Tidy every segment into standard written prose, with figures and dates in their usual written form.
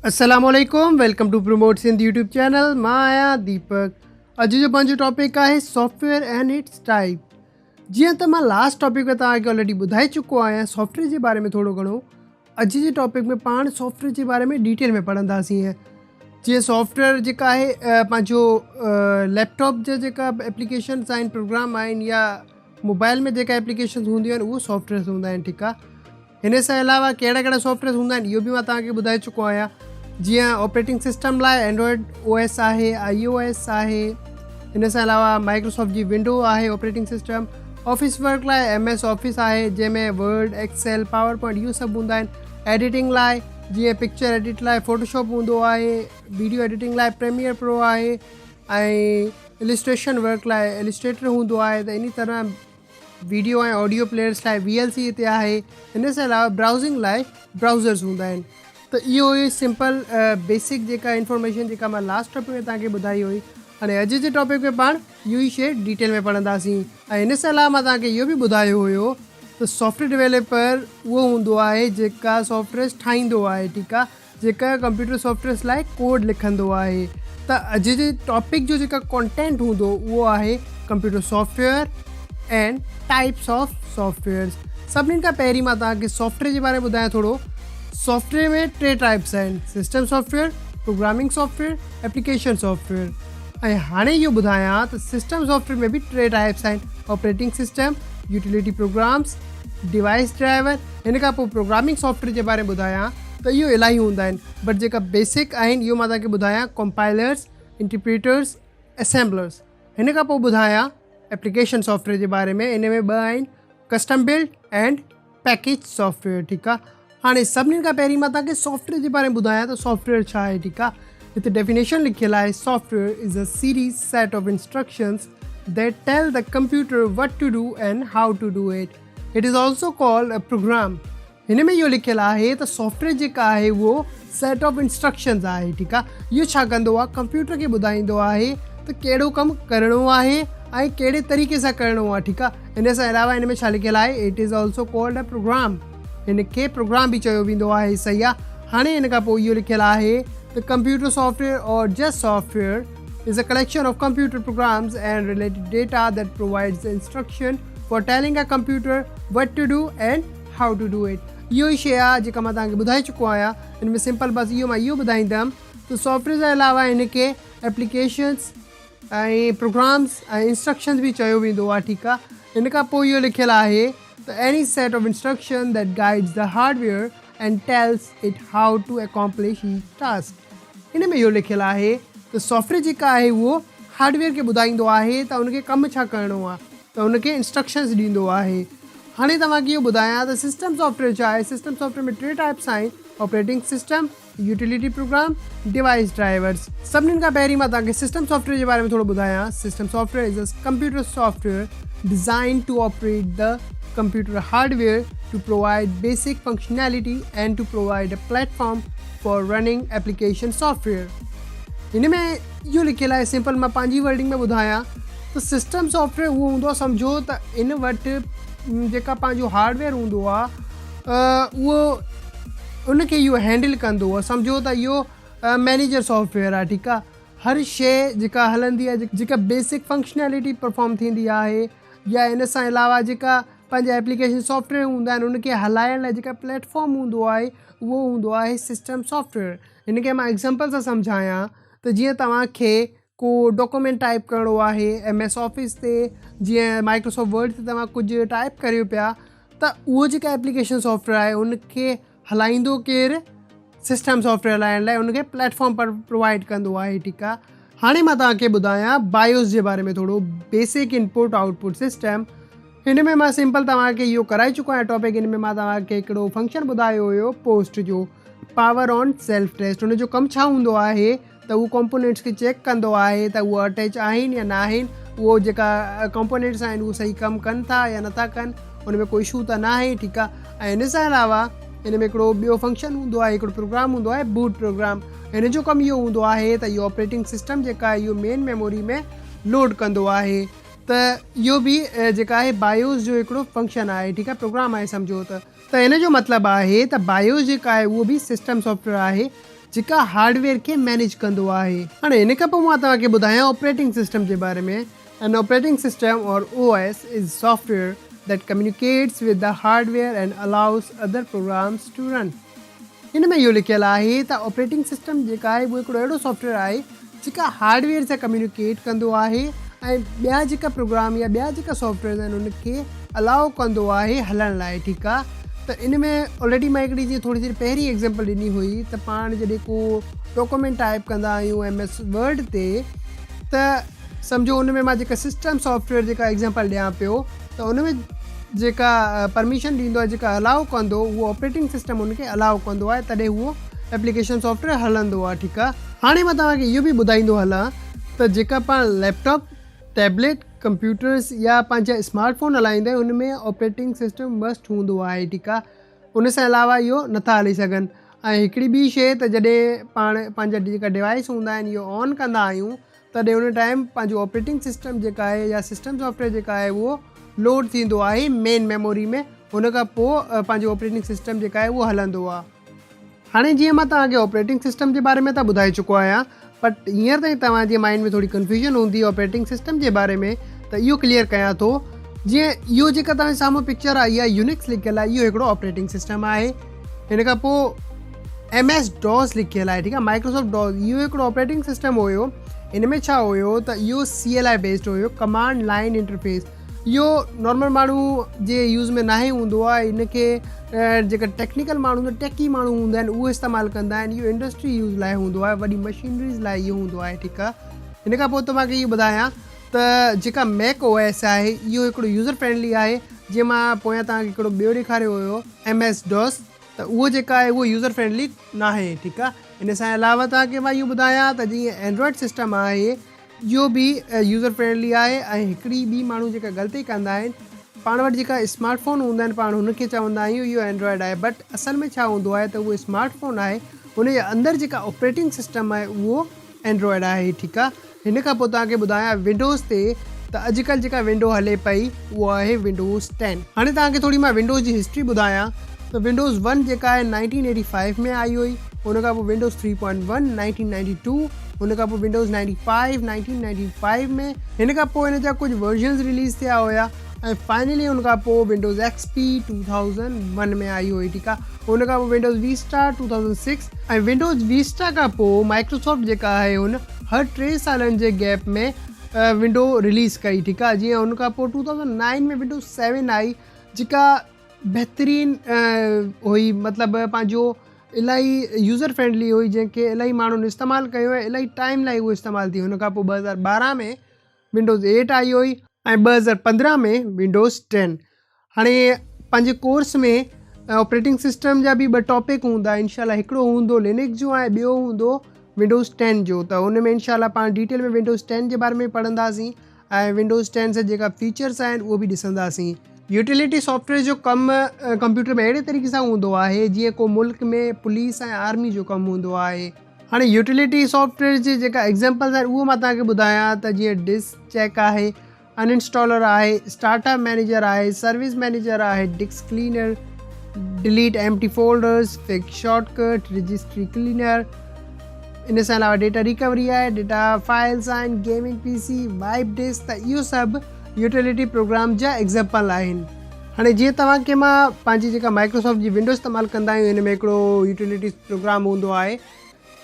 السلام عليڪم welcome to promote Sindh YouTube channel مان آهيان ديپڪ اڄ جو پنهنجو ٽاپڪ آهي soft where and it's type جيئن ته مان لاسٽ ٽاپڪ ۾ توهان کي آلريڊي ٻڌائي چڪو آهيان سافٽ ويئر جي باري ۾ ٿورو گهڻو اڄ جي ٽاپڪ ۾ پاڻ سافٽ ويئر جي باري ۾ ڊيٽيل ۾ پڙهنداسين جيئن سافٽ ويئر جيڪا آهي پنهنجو ليپ ٽاپ جا جيڪا ايپليڪيشنس آهن پروگرام آهن يا موبائل ۾ جيڪا ايپليڪيشنس هونديون آهن اهو سافٽ ويئرس هوندا آهن ٺيڪ آهي هن سان علاوه ڪهڙا ڪهڙا سافٽ ويئرس هوندا آهن اهو به مان توهان کي ٻڌائي چڪو آهيان جيئن آپريٽنگ سسٽم لاء اينڊرائيڊ او ايس آهي آئي او ايس آهي ان سان علاوه مائڪروسافٽ جي ونڊو آهي آپريٽنگ سسٽم آفيس ورڪ لاء ايم ايس آفيس آهي جنهن ۾ ورڊ ايڪسل پاور پوائنٽ اهو سڀ هوندا آهن ايڊيٽنگ لاء جيئن پڪچر ايڊٽ لاء فوٽوشاپ هوندو آهي ويڊيو ايڊيٽنگ لاء پريميئر پرو آهي ۽ السٽريشن ورڪ لاء السٽريٽر هوندو آهي ته انهي طرح ويڊيو ۽ آڊيو پليئرس لاء وي ايل سي هتي آهي ان سان علاوه برائوزنگ لاء برائوزرس هوندا آهن ته اهو هئي سمپل بيسڪ جيڪا انفارميشن جيڪا مان لاسٽ ٽاپڪ ۾ توهان کي ٻڌائي هئي هاڻي اڄ جي ٽاپڪ ۾ پاڻ اهو ئي شيء ڊيٽيل ۾ پڙهنداسين ۽ ان سان علاوه مان توهان کي اهو به ٻڌايو هيو ته سافٽ ويئر ڊيولپر اهو هوندو آهي جيڪا سافٽ ويئرس ٺاهيندو آهي ٺيڪ آهي جيڪا ڪمپيوٽر سافٽ ويئرس لاء ڪوڊ لکندو آهي ته اڄ جي ٽاپڪ جو جيڪا ڪانٽينٽ هوندو اهو آهي computer software and types of softwares سڀني کان پهرين مان توهان کي سافٽ ويئر جي باري ۾ ٻڌايان ٿورو سافٽ ويئر ۾ ٽي ٽائپس آهن system software programming software application software ۽ هاڻي اهو ٻڌايان ته سسٽم سافٽ ويئر ۾ به ٽي ٽائپس آهن operating system utility programs device driver هن کان پوء پروگرامنگ سافٽ ويئر جي باري ۾ ٻڌايان ته اهو الاهي هوندا آهن بٽ جيڪا بيسڪ آهن اهو مان توهان کي ٻڌايان ڪمپائلرس انٽرپريٽرس اسيمبلرس هن کان پوء ٻڌايان ايپليڪيشن سافٽ ويئر جي باري ۾ ان ۾ ٻه آهن custom build and package software ٺيڪ آهي هاڻي سڀني کان پهرين مان توهان کي سافٽ ويئر جي باري ۾ ٻڌايان ته سافٽ ويئر ڇا آهي ٺيڪ آهي هتي ڊيفينيشن لکيل آهي software is a series set of instructions that tell the computer what to do and how to do it it is also called a program هن ۾ اهو لکيل آهي ته سافٽ ويئر جيڪا آهي اهو سيٽ آف انسٽرڪشنز آهي ٺيڪ آهي اهو ڇا ڪندو آهي ڪمپيوٽر کي ٻڌائيندو آهي ته ڪهڙو ڪم ڪرڻو آهي ۽ ڪهڙي طريقي سان ڪرڻو آهي ٺيڪ آهي ان سان علاوه هن ۾ ڇا لکيل آهي it is also called a program هن کي پروگرام به چيو ويندو آهي صحيح آهي هاڻي هن کان پوء اهو لکيل آهي ته computer software or just software is a collection of computer programs and related data that provides the instruction for telling a computer what to do and how to do it اهو ئي شيء آهي جيڪا مان توهان کي ٻڌائي چڪو آهيان ان ۾ سمپل بس اهو مان اهو ٻڌائيندم ته سافٽ ويئر جي علاوه هن کي ايپليڪيشنس ۽ پروگرامس ۽ انسٽرڪشنس به چيو ويندو آهي ٺيڪ آهي ان کان پوء اهو لکيل آهي ته any set of instruction that guides the hardware and tells it how to accomplish each task ان ۾ اهو لکيل آهي ته سافٽ ويئر جيڪا آهي اهو هارڊويئر کي ٻڌائيندو آهي ته ان کي ڪم ڇا ڪرڻو آهي ته ان کي انسٽرڪشنس ڏيندو آهي هاڻي توهان کي اهو ٻڌايان ته سسٽم سافٽ ويئر ڇا آهي؟ سسٽم سافٽ ويئر ۾ ٽي ٽائپس آهن، operating system, utility program, device drivers. سڀني کان پهرين مان توهان کي سسٽم سافٽ ويئر جي باري ۾ ٿورو ٻڌايان. System software is a computer software designed to operate the computer hardware to provide basic functionality and to provide a platform for running application software. هن ۾ اهو لکيل آهي سمپل مان پنهنجي ورڊنگ ۾ ٻڌايان ته سسٽم سافٽ ويئر اهو هوندو آهي سمجهو ته ان وٽ جيڪا پنهنجو هارڊ ويئر هوندو آهي اهو ان کي اهو هينڊل ڪندو آهي سمجهو ته اهو مينيجر سافٽ ويئر آهي ٺيڪ آهي هر شي جيڪا هلندي آهي جيڪا بيسڪ فنڪشنلٽي پرفارم ٿيندي آهي يا ان سان علاوه جيڪا پنهنجا ايپليڪيشن سافٽ ويئر هوندا آهن ان کي هلائڻ لاء جيڪا پليٽ فارم هوندو آهي اهو هوندو آهي سسٽم سافٽ ويئر هن کي مان ايگزامپل سان سمجهايان ته جيئن توهان کي ڪو ڊاڪومينٽ ٽائپ ڪرڻو آهي ايم ايس آفيس تي جيئن مائڪروسافٽ ورڊ تي توهان ڪجهه ٽائپ ڪريو پيا ته اهو جيڪا ايپليڪيشن سافٽ ويئر آهي ان کي هلائيندو ڪير سسٽم سافٽ ويئر هلائڻ لاء ان کي پليٽ فارم پر پرووائڊ ڪندو آهي ٺيڪ آهي هاڻي مان توهان کي ٻڌايان بايوس جي باري ۾ ٿورو basic input out put system هن ۾ مان سمپل توهان کي اهو ڪرائي چڪو آهيان ٽاپڪ هن ۾ مان توهان کي هڪڙو فنڪشن ٻڌايو هيو پوسٽ جو پاور آن سيلف ٽيسٽ ان جو ڪم ڇا هوندو آهي ته هو ڪمپونينٽس کي چيڪ ڪندو آهي ته اهو اٽيچ آهن يا نه آهن اهو جيڪا ڪمپونينٽس آهن اهو صحيح ڪم ڪن ٿا يا نٿا ڪن ان ۾ ڪو اشو ته نه آهي ٺيڪ آهي ۽ ان سان علاوه ان ۾ هڪڙو ٻيو فنڪشن هوندو آهي هڪڙو پروگرام هوندو آهي بوٽ پروگرام ان جو ڪم اهو هوندو آهي ته اهو آپريٽنگ سسٽم جيڪا آهي اهو مين ميموري ۾ لوڊ ڪندو آهي ته اهو به جيڪا آهي بايوس جو هڪڙو فنڪشن آهي ٺيڪ آهي پروگرام آهي سمجهو ته ته ان جو مطلب آهي ته بايوس جيڪا آهي اهو به سسٽم سافٽ ويئر آهي. جيڪا هارڊويئر کي مينيج ڪندو آهي. هاڻي ان کان پوء مان توهان کي ٻڌايان آپريٽنگ سسٽم جي باري ۾، An operating system or OS is software that communicates with the hardware and allows other programs to run. هن ۾ اهو لکيل آهي ته آپريٽنگ سسٽم جيڪا آهي اهو هڪڙو اهڙو سافٽويئر آهي جيڪا هارڊويئر سان ڪميونيڪيٽ ڪندو آهي ۽ ٻيا جيڪا پروگرام يا ٻيا جيڪا سافٽويئرز آهن ان کي الاؤ ڪندو آهي هلڻ لاء ٺيڪ آ ته ان ۾ آلريڊي مان هڪڙي جيئن ٿوري دير پهرين ايگزامپل ڏني هئي ته پاڻ جڏهن ڪو ڊاڪومينٽ ٽائپ ڪندا آهيون ايم ايس ورڊ تي ته سمجهو ان ۾ مان جيڪا سسٽم سافٽويئر جيڪا ايگزامپل ڏيان پيو ته ان ۾ جيڪا پرميشن ڏيندو آهي جيڪا الاؤ ڪندو اهو آپريٽنگ سسٽم ان کي الاؤ ڪندو آهي تڏهن اهو ايپليڪيشن سافٽويئر هلندو آهي ٺيڪ آهي هاڻي مان توهان کي اهو به ٻڌائيندو هلان ته جيڪا پاڻ ليپ ٽاپ ٽيبليٽ ڪمپيوٽرس يا پنهنجا اسمارٽ فون هلائيندا آهيون ان ۾ آپريٽنگ سسٽم مسٽ هوندو آهي ٺيڪ آهي ان سان علاوه اهو نٿا هلي سگهن ۽ هڪڙي ٻي شيء ته جڏهن پاڻ پنهنجا جيڪا ڊوائس هوندا آهن اهو آن ڪندا آهيون تڏهن ان ٽائيم پنهنجو آپريٽنگ سسٽم جيڪا آهي يا سسٽم سافٽويئر جيڪا آهي اهو لوڊ ٿيندو آهي مين ميموري ۾ ان کان پوء پنهنجو آپريٽنگ سسٽم جيڪا آهي اهو هلندو آهي. هاڻي جيئن مان توهان کي آپريٽنگ سسٽم جي باري ۾ ته ٻڌائي چڪو آهيان بٽ هينئر تائين توهان جي مائنڊ ۾ ٿوري ڪنفيوزن هوندي آپريٽنگ سسٽم جي باري ۾ ته اهو ڪليئر ڪيان ٿو جيئن اهو جيڪا توهان جي سامهون پڪچر آئي آهي يونڪس لکيل آهي اهو هڪڙو آپريٽنگ سسٽم آهي هن کان پوء ايم ايس ڊاس لکيل آهي ٺيڪ آهي مائڪروسافٽ ڊاس اهو هڪڙو آپريٽنگ سسٽم هيو هن ۾ ڇا هيو ته اهو C L I based have command line interface اهو نارمل ماڻهو جي يوز ۾ ناهي هوندو آهي ان کي جيڪا ٽيڪنيڪل ماڻهو هوندا ٽيڪي ماڻهو هوندا آهن اهو استعمال ڪندا آهن اهو انڊسٽري يوز لاء هوندو آهي وڏي مشينريز لاء اهو هوندو آهي ٺيڪ آهي ان کان پوء توهان کي اهو ٻڌايان ته جيڪا ميڪ او ايس آهي اهو هڪڙو يوزر فرينڊلي آهي جيئن مان پويان توهان کي هڪڙو ٻيو ڏيکاريو هيو ايم ايس ڊوس ته اهو جيڪا آهي اهو يوزر فرينڊلي ناهي ٺيڪ آهي ان سان علاوه توهان کي مان اهو ٻڌايان ته جيئن اينڊرائڊ سسٽم آهي اهو به يوزر فرينڊلي آهي ۽ هڪڙي ٻي ماڻهو جيڪا غلطي ڪندا آهن پاڻ وٽ جيڪا اسمارٽ فون هوندا آهن پاڻ هن کي چوندا آهيون اهو اينڊرائڊ آهي بٽ اصل ۾ ڇا هوندو آهي ته اهو اسمارٽ فون آهي ان جي اندر جيڪا آپريٽنگ سسٽم آهي اهو اينڊرائڊ آهي ٺيڪ آهي هن کان پوء توهان کي ٻڌايان ونڊوز تي ته اڄڪلهه جيڪا ونڊو هلي پئي اهو آهي ونڊوز ٽين هاڻي توهان کي ٿوري مان ونڊوز جي هسٽري ٻڌايان ته ونڊوز ون جيڪا آهي نائنٽين ايٽي فائيو ۾ آئي هئي ان کان پوء ونڊوز 3.1 1992 ان کان پوء ونڊوز 95 1995 ۾ هن کان پوء هن جا ڪجهه ورجنز رليز ٿيا هيا ۽ فائنلي ان کان پوء ونڊوز ايڪس پي 2001 ۾ آئي هئي ٺيڪ آ ان کان پوء ونڊوز ويسٽا 2006 ۽ ونڊوز ويسٽا کان پوء مائڪروسافٽ جيڪا آهي هن هر 3 سالن جي گيپ ۾ ونڊو رليز ڪئي ٺيڪ آ جيئن ان کان پوء 2009 ۾ ونڊوز 7 آئي جيڪا بهترين هئي مطلب پنهنجو الاهي يوزر فرينڊلي هئي جنهن کي الاهي ماڻهن استعمال ڪيو ۽ الاهي ٽائيم لاء اهو استعمال ٿي ان کان پوء 2012 ۾ ونڊوز ايٽ آئي هئي ۽ 2015 ۾ ونڊوز ٽين هاڻي پنهنجي ڪورس ۾ آپريٽنگ سسٽم جا به ٻه ٽاپڪ هوندا انشاء الله هڪڙو هوندو لينڪس جو ۽ ٻيو هوندو ونڊوز ٽين جو ته ان ۾ انشاء الله پاڻ ڊيٽيل ۾ ونڊوز ٽين جي باري ۾ پڙهنداسين ۽ ونڊوز ٽين سان جيڪا فيچرس آهن اهو به ڏسنداسين. يوٽيلٽي سافٽويئر جو ڪم ڪمپيوٽر ۾ اهڙي طريقي سان هوندو آهي جيئن ڪو ملڪ ۾ پوليس ۽ آرمي جو ڪم هوندو آهي. هاڻي يوٽيلٽي سافٽويئر جي جيڪا ايگزامپلز آهن اهو مان توهان کي ٻڌايان ته جيئن ڊسڪ چيڪ آهي، ان انسٽالر آهي، اسٽارٽ اپ مئنيجر آهي، سروس مئنيجر آهي، disk cleaner, delete empty folders, fix shortcut, registry cleaner, ان سان علاوه ڊيٽا ريڪوري آهي، ڊيٽا فائلز آهن، گيمنگ پي سي، وائپ ڊسڪ ته اهو سڀ يوٽيلٽي پروگرام جا ايگزامپل آهن. هاڻي جيئن توهان کي مان پنهنجي جيڪا مائڪروسافٽ جي ونڊو استعمال ڪندا آهيون هن ۾ هڪڙو يوٽيلٽي پروگرام هوندو آهي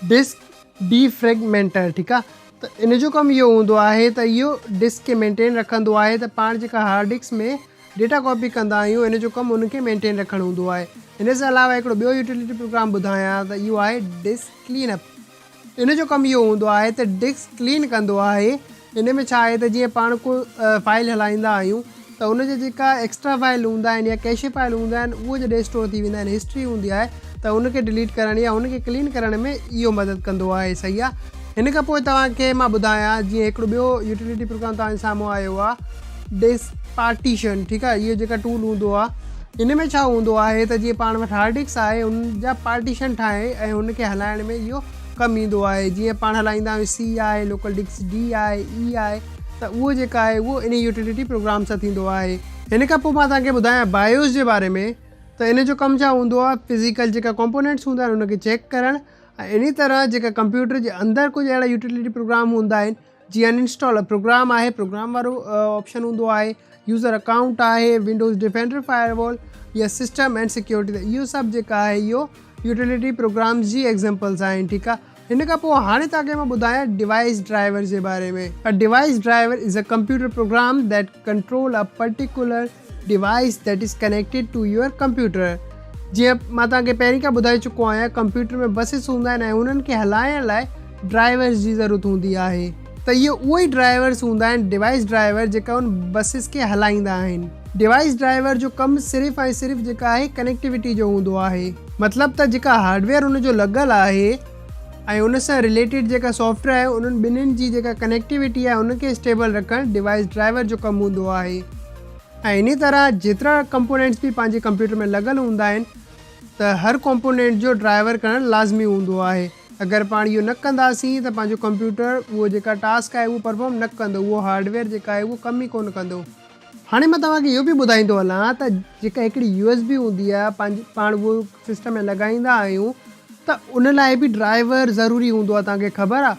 ڊسڪ ڊي فريگمينٽر ٺيڪ آهي ته ان جو ڪم اهو هوندو آهي ته اهو ڊسڪ کي مينٽين رکندو آهي ته پاڻ جيڪا هارڊ ڊسڪ ۾ ڊيٽا ڪاپي ڪندا آهيون ان جو ڪم ان کي مينٽين رکڻ هوندو آهي. ان سان علاوه هڪڙو ٻيو يوٽيلٽي پروگرام ٻڌايان ته اهو آهي ڊسڪ ڪلين اپ. ان جو ڪم اهو هوندو آهي ته ڊسڪ ڪلين ڪندو آهي. ان ۾ ڇا آهي ته جيئن پاڻ ڪو فائل هلائيندا آهيون ته ان جا جيڪا ايڪسٽرا فائل هوندا آهن يا ڪيشي فائل هوندا آهن اهو جڏهن اسٽور ٿي ويندا آهن هسٽري هوندي آهي ته ان کي ڊليٽ ڪرڻ يا ان کي ڪلين ڪرڻ ۾ اهو مدد ڪندو آهي صحيح آهي. ان کان پوء توهان کي مان ٻڌايان جيئن هڪڙو ٻيو يوٽيلٽي پروگرام توهان جي سامهون آيو آهي ڊسڪ پارٽيشن ٺيڪ آهي اهو جيڪا ٽول هوندو آهي ان ۾ ڇا هوندو آهي ته جيئن پاڻ وٽ هارڊ ڊسڪ آهي ان جا پارٽيشن ٺاهي ۽ ان کي هلائڻ ۾ اهو ڪم ايندو آهي جيئن پاڻ هلائيندا آهيون سي آهي لوڪل ڊسڪ ڊي آهي اي آهي ته اهو جيڪا آهي اهو ان يوٽيلٽي پروگرام سان ٿيندو آهي. هن کان پوء مان توهان کي ٻڌايان بايوس جي باري ۾ ته ان جو ڪم ڇا هوندو آهي فزيڪل جيڪا ڪمپونينٽس هوندا آهن ان کي چيڪ ڪرڻ. ۽ انهي طرح جيڪا ڪمپيوٽر جي اندر ڪجهه اهڙا يوٽيلٽي پروگرام هوندا آهن جيئن ان انسٽال پروگرام آهي پروگرام وارو آپشن هوندو آهي يوزر اڪائونٽ آهي ونڊوز ڊفينڊر فائر وال يا سسٽم اينڊ سيڪيورٽي ته اهو سڀ جيڪا آهي اهو يوٽيلٽي پروگرامز جي ايگزامپلز آهن ٺيڪ آهي هن کان پوء هاڻي توهان کي مان ٻڌايان ڊوائس ڊرائيور جي باري ۾ A device driver is a computer program that control a particular device that is connected to your computer جيئن مان توهان کي پهرين کان ٻڌائي چڪو آهيان ڪمپيوٽر ۾ بسز هوندا آهن ۽ انهن کي هلائڻ لاء ڊرائيورز جي ضرورت هوندي آهي ته اهي اهي ئي ڊرائيورز هوندا آهن ڊوائس ڊرائيور جيڪا ان بسز کي هلائيندا آهن ڊوائس ڊرائيور جو ڪم صرف ۽ صرف جيڪا آهي ڪنيڪٽيوٽي جو هوندو آهي مطلب ته جيڪا هارڊويئر ان جو لڳل آهي ۽ ان سان رليٽيڊ جيڪا سافٽ ويئر آهي انهن ٻنهين جي جيڪا ڪنيڪٽيوٽي آهي ان کي اسٽيبل رکڻ ڊوائس ڊرائيور جو ڪم هوندو آهي ۽ انهي طرح جيترا ڪمپونينٽس به پنهنجي ڪمپيوٽر ۾ لڳل هوندا آهن ته هر ڪمپونينٽ جو ڊرائيور ڪرڻ لازمي هوندو آهي اگر پاڻ اهو نه ڪنداسين ته پنهنجو ڪمپيوٽر اهو جيڪا ٽاسڪ آهي اهو پرفارم نه ڪندو اهو هارڊويئر جيڪا آهي اهو ڪم ئي ڪونه ڪندو. هاڻي مان توهان کي اهو به ٻڌائيندو هلان ته جيڪا هڪڙي يو ايس بي هوندي آهي پنهنجي پاڻ اهو سسٽم ۾ لڳائيندا آهيون ته ان لاء به ڊرائيور ضروري هوندو آهي توهان کي خبر آهي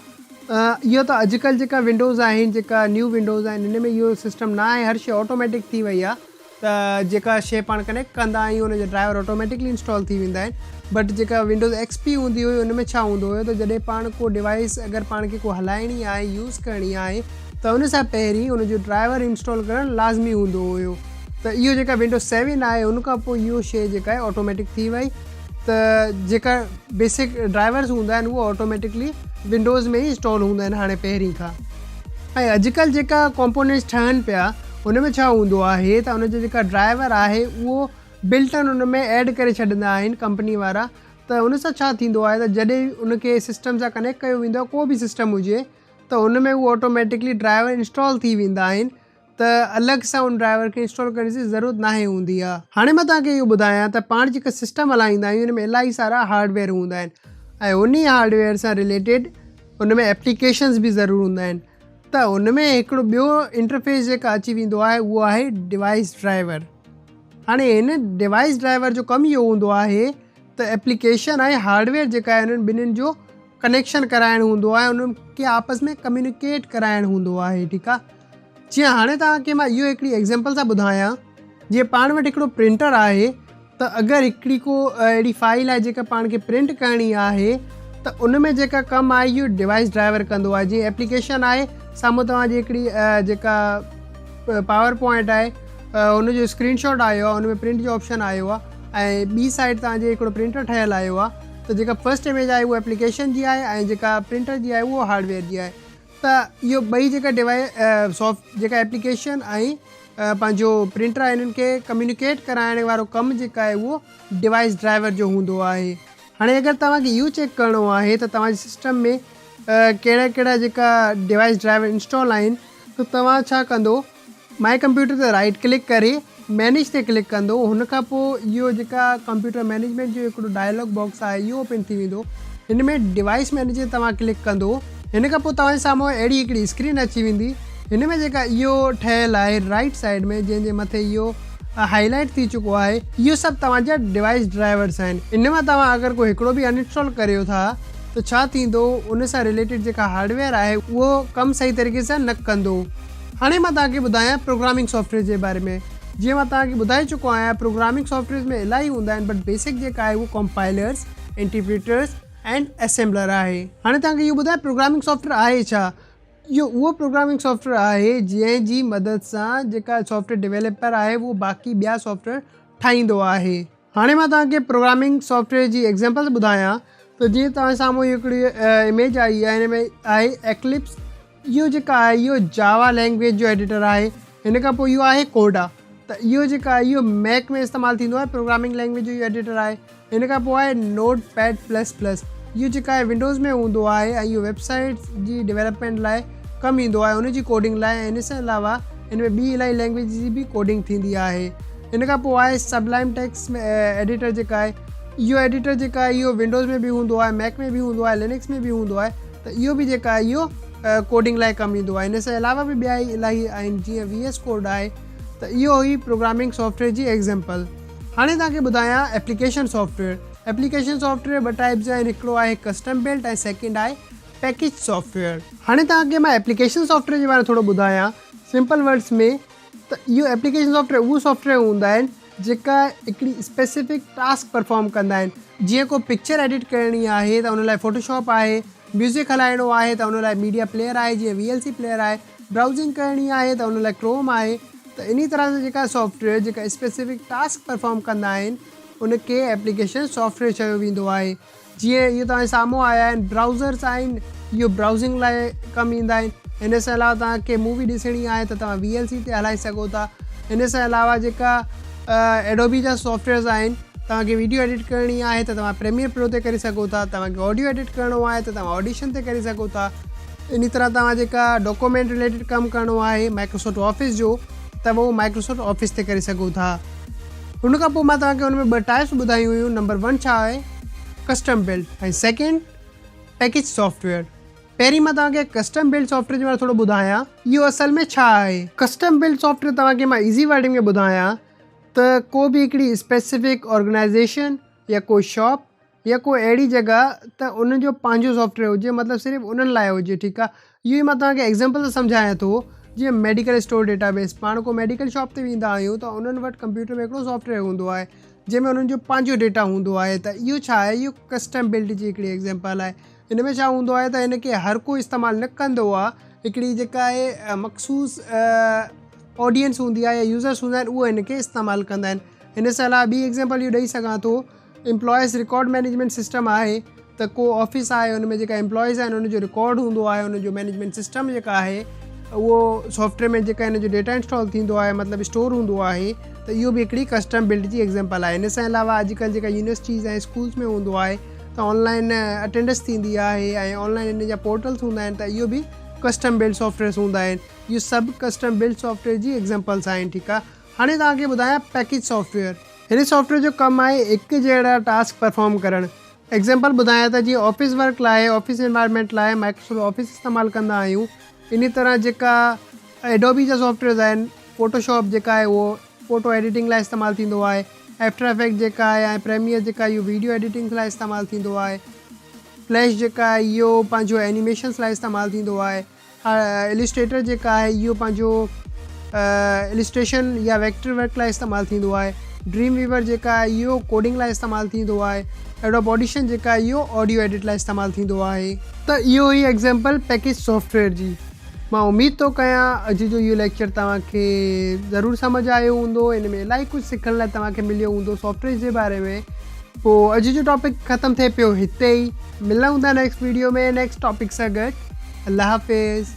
اهو ته اڄڪلهه جيڪا ونڊوز آهن جيڪا نيو ونڊوز آهن ان ۾ اهو سسٽم نه آهي هر شي آٽوميٽڪ ٿي وئي آهي ته جيڪا شي پاڻ ڪنيڪٽ ڪندا آهيون ان جا ڊرائيور آٽوميٽڪلي انسٽال ٿي ويندا آهن بٽ جيڪا ونڊوز ايڪس پي هوندي هئي ان ۾ ڇا هوندو هيو ته جڏهن پاڻ ڪو ڊوائس اگر پاڻ کي ڪو هلائڻي آهي يوز ڪرڻي آهي ته ان سان پهرين ان جو ڊرائيور انسٽال ڪرڻ لازمي هوندو هيو ته اهو جيڪا ونڊوز سيون آهي ان کان پوء اهو شي جيڪا آهي آٽوميٽڪ ٿي وئي ته جيڪا بيسڪ ڊرائيورز هوندا آهن اهو آٽوميٽڪلي ونڊوز ۾ ئي انسٽال هوندا آهن هاڻي پهرين کان ۽ اڄڪلهه جيڪا ڪمپونينٽس ٺهن پيا ان ۾ ڇا هوندو آهي ته ان جو جيڪا ڊرائيور آهي اهو بلٽن ان ۾ ايڊ ڪري ڇڏندا آهن ڪمپني وارا ته ان سان ڇا ٿيندو آهي ته جڏهن ان کي سسٽم سان ڪنيڪٽ ڪيو ويندو آهي ڪو به سسٽم هجي ته ان ۾ هو آٽوميٽڪلي ڊرائيور انسٽال ٿي ويندا آهن ته الڳ سان ان ڊرائيور کي انسٽال ڪرڻ جي ضرورت ناهي هوندي آ. هاڻي مان توهان کي اهو ٻڌايان ته پاڻ جيڪا سسٽم هلائيندا آهيون ان ۾ الاهي سارا هارڊويئر هوندا آهن ۽ انهي هارڊويئر سان رليٽيڊ ان ۾ ايپليڪيشنز به ضرور هوندا آهن ته ان ۾ هڪڙو ٻيو انٽرفيس جيڪا اچي ويندو آهي اهو آهي ڊوائس ڊرائيور. هاڻي هن ڊوائس ڊرائيور جو ڪم اهو هوندو آهي ته ايپليڪيشن ۽ هارڊويئر جيڪا آهي انهن ٻنهين جو ڪنيڪشن ڪرائڻ هوندو آهي انهن کي آپس ۾ ڪميونيڪيٽ ڪرائڻ هوندو آهي ٺيڪ آهي جيئن هاڻي توهان کي مان اهو هڪڙي ايگزامپل سان ٻڌايان جيئن پاڻ وٽ هڪڙو پرنٽر آهي ته اگر هڪڙي ڪو اهڙي فائل آهي جيڪا پاڻ کي پرنٽ ڪرڻي آهي ته ان ۾ جيڪا ڪم آهي اهو ڊوائس ڊرائيور ڪندو آهي جيئن ايپليڪيشن آهي سامهون توهان جي هڪڙي جيڪا پاور پوائنٽ آهي ان جو اسڪرين شاٽ آيو آهي ان ۾ پرنٽ جو آپشن آيو آهي ۽ ٻي سائيڊ توهان جي هڪڙو پرنٽر ٺهيل آيو آهي ته جيڪا فرسٽ اميج آهي اها ايپليڪيشن جي آهي ۽ جيڪا پرنٽر جي آهي اهو هارڊويئر جي آهي ته اهو ٻئي جيڪا ڊوائي سافٽ جيڪا ايپليڪيشن ۽ پنهنجو پرنٽر آهي انهن کي ڪميونيڪيٽ ڪرائڻ وارو ڪم جيڪا آهي اهو ڊوائس ڊرائيور جو هوندو آهي. هاڻي اگر توهان کي اهو چيڪ ڪرڻو آهي ته توهان جي سسٽم ۾ ڪهڙا ڪهڙا جيڪا ڊوائس ڊرائيور انسٽال آهن ته توهان ڇا ڪندو my computer تي رائيٽ ڪلڪ ڪري مينيج تي ڪلڪ ڪندو هن کان پوء اهو جيڪا ڪمپيوٽر مينيجمينٽ جو هڪڙو ڊائلاگ باڪس آهي اهو اوپن ٿي ويندو هن ۾ ڊوائس مينيجر توهان ڪلڪ ڪندو هن کان پوء توهان جي سامهون اهڙي هڪڙي اسڪرين اچي ويندي هن ۾ جيڪا اهو ٺهيل آهي رائيٽ سائيڊ ۾ جنهن جي مٿي اهو هائي لائيٽ ٿي چڪو آهي اهو سڀ توهان جا ڊوائس ڊرائيورس آهن ان مان توهان اگر ڪو هڪڙو به ان انسٽال ڪريو ٿا ته ڇا ٿيندو ان سان رليٽيڊ جيڪا هارڊويئر آهي اهو ڪم صحيح طريقي سان نه ڪندو. هاڻي مان توهان کي ٻڌايان پروگرامنگ سافٽويئر جي باري ۾ جيئن مان توهان کي ٻڌائي چڪو آهيان پروگرامنگ سافٽويئرز ۾ الاهي هوندا آهن بٽ بيسڪ جيڪا آهي اهو ڪمپائلرز، انٽرپريٽرز ۽ اسيمبلر آهي. هاڻي توهان کي اهو ٻڌايان پروگرامنگ سافٽويئر آهي ڇا؟ اهو اهو پروگرامنگ سافٽويئر آهي جنهن جي مدد سان جيڪا سافٽويئر ڊيولپر آهي اهو باقي ٻيا سافٽويئر ٺاهيندو آهي. هاڻي مان توهان کي پروگرامنگ سافٽويئر جي ايگزامپلز ٻڌايان ته جيئن توهان جي سامهون هڪڙي اميج آئي آهي هن ۾ آهي ايڪلپس اهو جيڪا آهي اهو جاوا لينگويج جو ايڊيٽر آهي هن کان پوء اهو آهي ڪوڊا ته اهو جيڪا آهي اهو ميڪ ۾ استعمال ٿيندو آهي پروگرامنگ لينگويج جو اهو ايڊيٽر آهي هن کان پوء آهي نوٽ پيڊ پلس پلس اهو جيڪا آهي ونڊوز ۾ هوندو آهي ۽ اهو ويب سائيٽ جي ڊيولپمينٽ لاء ڪم ايندو آهي ان جي ڪوڊنگ لاء ۽ ان سان علاوه ان ۾ ٻي الاهي لينگويج جي به ڪوڊنگ ٿيندي آهي ان کان پوء آهي سبلائم ٽيڪس ايڊيٽر جيڪا آهي اهو ايڊيٽر جيڪا آهي اهو ونڊوز ۾ به هوندو آهي ميڪ ۾ به هوندو آهي لينڪس ۾ به هوندو آهي ته اهو به جيڪا آهي اهو ڪوڊنگ لاء ڪم ايندو آهي ان سان علاوه به ٻيا الاهي آهن جيئن وي ايس ڪوڊ آهي ته اهو هئي پروگرامنگ سافٽويئر جي ايگزامپل هاڻي توهان کي ٻڌايان ايپليڪيشن سافٽويئر. ايپليڪيشن سافٽويئر ٻه ٽائيپس جا آهن هڪڙو آهي ڪسٽم بلٽ ۽ سيڪنڊ آهي پيڪيج سافٽويئر. هاڻي توهان کي مان ايپليڪيشن سافٽويئر جي باري ۾ ٿورو ٻڌايان سمپل ورڊس ۾ ته اهو ايپليڪيشن سافٽويئر اهو سافٽويئر هوندا آهن جيڪا هڪڙي اسپيسفڪ ٽاسڪ پرفارم ڪندا آهن جيئن ڪو پڪچر ايڊٽ ڪرڻي آهي ته ان لاء فوٽوشاپ آهي ميوزڪ هلائڻو آهي ته ان لاء ميڊيا پليئر آهي جيئن وي ايل سي پليئر آهي برائوزنگ ڪرڻي آهي ته ان لاء ڪروم آهي ته انهي طرح سان جيڪا سافٽويئر جيڪا اسپيسفڪ ٽاسڪ پرفارم ڪندا آهن ان کي ايپليڪيشن سافٽويئر چيو ويندو آهي جيئن اهو توهان جي سامهون آيا آهن برائوزرس آهن اهو برائوزنگ لاء ڪم ايندا آهن ان سان علاوه توهان کي مووي ڏسڻي آهي ته توهان وي ايل سي تي هلائي سگهو ٿا ان سان علاوه جيڪا ايڊوبي جا سافٽويئرس آهن توهان کي ويڊيو ايڊٽ ڪرڻي آهي ته توهان پريميئر پرو تي ڪري سگهو ٿا توهان کي آڊيو ايڊٽ ڪرڻو آهي ته توهان آڊيشن تي ڪري سگهو ٿا انهي طرح توهان جيڪا ڊاڪومينٽ رليٽيڊ ڪم ڪرڻو آهي مائڪروسافٽ آفيس جو ته اهو مائڪروسافٽ آفيس تي ڪري سگهو ٿا ان کان پوء مان توهان کي ان ۾ ٻه ٽائپس ٻڌايون هيون نمبر ون ڇا آهي custom blood ۽ second package software پهرين مان توهان کي ڪسٽم بلڊ سافٽويئر جي باري ٿورو ٻڌايان اهو اصل ۾ ڇا آهي ڪسٽم بلڊ سافٽويئر توهان کي مان ايزي ورڊنگ ۾ ٻڌايان ته ڪو به هڪڙي اسپيسفڪ آرگنائزيشن يا ڪو شاپ يا ڪو اهڙي جڳهه ته انهن جو پنهنجو سافٽويئر هجي مطلب صرف انهن لاء هجي ٺيڪ آ اهو ئي مان توهان کي ايگزامپل سان سمجهايان ٿو جيئن ميڊيڪل اسٽور ڊيٽا بيس پاڻ ڪو ميڊيڪل شاپ تي ويندا آهيون ته انهن وٽ ڪمپيوٽر ۾ هڪڙو سافٽويئر هوندو آهي جنهن ۾ انهن جو پنهنجو ڊيٽا هوندو آهي ته اهو ڇا آهي اهو ڪسٽم بلڊ جي هڪڙي ايگزامپل آهي ان ۾ ڇا هوندو آهي ته هن کي هر ڪو استعمال نه ڪندو آهي هڪڙي جيڪا آهي مخصوص آڊينس هوندي آهي يا يوزرس هوندا آهن اهو هن کي استعمال ڪندا آهن هن سان علاوه ٻي ايگزامپل اهو ڏئي سگهان ٿو امپلائيز رڪارڊ مينيجمينٽ سسٽم آهي ته ڪو آفيس آهي ان ۾ جيڪا امپلائيز آهن ان جو رڪارڊ هوندو آهي ان جو مينيجمينٽ سسٽم جيڪا آهي اهو سافٽويئر ۾ جيڪا ان جو ڊيٽا انسٽال ٿيندو آهي مطلب اسٽور هوندو آهي ته اهو به هڪڙي ڪسٽم بلڊ جي ايگزامپل آهي ان سان علاوه اڄڪلهه جيڪا يونيورسٽيز ۽ اسڪولز ۾ هوندو آهي ته آن لائن اٽينڊنس ٿيندي آهي ۽ آن لائن ان جا پورٽلس هوندا آهن ته اهو به ڪسٽم بلڊ سافٽويئرس هوندا آهن اهو سڀ ڪسٽم بلڊ سافٽويئر جي ايگزامپلس آهن ٺيڪ آهي هاڻي توهان کي ٻڌايان پيڪيج سافٽويئر. هن سافٽويئر جو ڪم آهي هڪ جهڙا ٽاسڪ پرفارم ڪرڻ. ايگزامپل ٻڌايان ته جيئن آفيس ورڪ لاء آفيس انوائرمينٽ لاء مائڪروسافٽ آفيس استعمال ڪندا آهيون انهي طرح جيڪا ايڊوبي جا سافٽويئرز آهن فوٽوشاپ جيڪا آهي اهو فوٽو ايڊيٽنگ لاء استعمال ٿيندو آهي آفٽر افيڪٽ جيڪا آهي ۽ پريميئر جيڪا اهو ويڊيو ايڊيٽنگ لاء استعمال ٿيندو آهي فليش جيڪا آهي اهو پنهنجو اينيميشنس لاء استعمال ٿيندو آهي. السٽريٽر جيڪا آهي اهو پنهنجو السٽريشن يا ويڪٽر ورڪ لاء استعمال ٿيندو آهي ڊريم ويور جيڪا آهي اهو ڪوڊنگ لاء استعمال ٿيندو آهي ايڊوب آڊيشن جيڪا آهي اهو آڊيو ايڊٽ لاء استعمال ٿيندو آهي. ته اهو هئي ايگزامپل پيڪيج سافٽويئر جي. مان اميد ٿو ڪيان اڄ جو اهو ليڪچر توهان کي ضرور سمجهه آيو هوندو ان ۾ الاهي ڪجهه سکڻ لاء توهان کي مليو هوندو سافٽويئر جي باري ۾ پوء اڄ جو ٽاپڪ ختم ٿئي پيو هتي ئي ملون ٿا نيڪسٽ ويڊيو ۾ نيڪسٽ ٽاپڪ سان گڏ الله حافظ.